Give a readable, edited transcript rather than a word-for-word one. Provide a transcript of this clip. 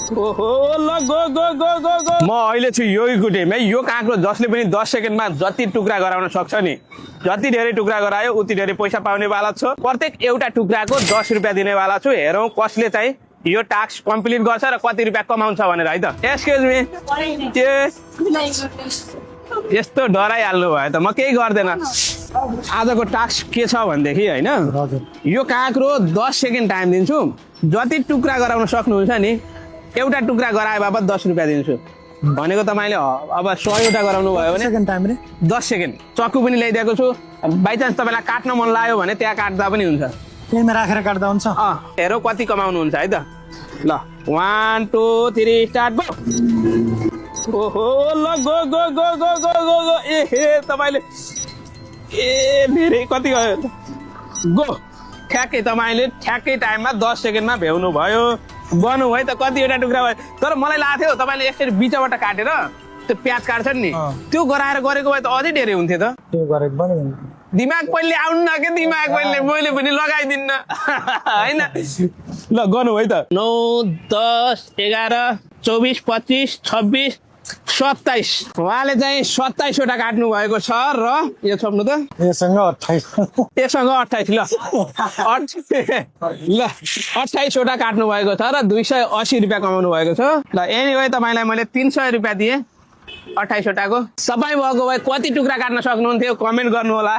ओहो ल go go go go go म अहिले छु यही गुटेमै यो काँक्रो जसले पनि 10 सेकेन्डमा जति टुक्रा गराउन सक्छ नि जति धेरै टुक्रा गरायो उति धेरै पैसा पाउने वाला छु प्रत्येक एउटा टुक्राको 10 रुपैयाँ दिने वाला छु हेरौँ कसले चाहिँ यो टास्क कम्प्लिट गर्छ र कति रुपैयाँ कमाउँछ भनेर है त एक्सक्युज मी यस्तो डराइहाल्नु भयो त म केही गर्दैन आजको टास्क के छ भनेदेखि होइन यो काँक्रो 10 सेकेन्ड टाइम दिन्छु जति टुक्रा गराउन सक्नुहुन्छ नि एउटा टुक्रा गराए बापत 10 रुपैयाँ दिन्छु भनेको तपाईँले अब 100 वटा गराउनु भयो भने 10 सेकेन्ड चक्कु पनि ल्याइदिएको छु बाइचान्स तपाईँलाई काट्न मन लाग्यो भने त्यहाँ काट्दा पनि हुन्छ त्यहीमा राखेर काट्दा हुन्छ हेरौँ कति कमाउनुहुन्छ है त ल 1 2 3 स्टार्ट गो ओहो ल go go go go go go go ए हे तपाईँले ए धेरै कति गयो गो ठ्याक्कै तपाईँले ठ्याक्कै टाइममा 10 सेकेन्डमा भ्याउनु भयो बनु है त कतिवटा टुक्रा भयो तर मलाई लाग्थ्यो तपाईँले यसरी बिचबाट काटेर त्यो प्याज काट्छन् नि त्यो गराएर गरेको भए त अझै धेरै हुन्थ्यो त त्यो गरेको पनि दिमाग पहिले आउनु न के दिमाग पहिले मैले पनि लगाइदिन्न होइन ल गर्नु है त 9 10 11 24 25 26 27 उहाँले चाहिँ 27 वटा काट्नु भएको छ र यो छोप्नु त यससँग 28 यससँग 28 ल ल 28 वटा काट्नु भएको छ र 280 रुपियाँ कमाउनु भएको छ ल एनीवे तपाईँलाई मैले 300 रुपियाँ दिएँ 28 वटाको सबै भएको भए कति टुक्रा काट्न सक्नुहुन्थ्यो कमेन्ट गर्नु होला।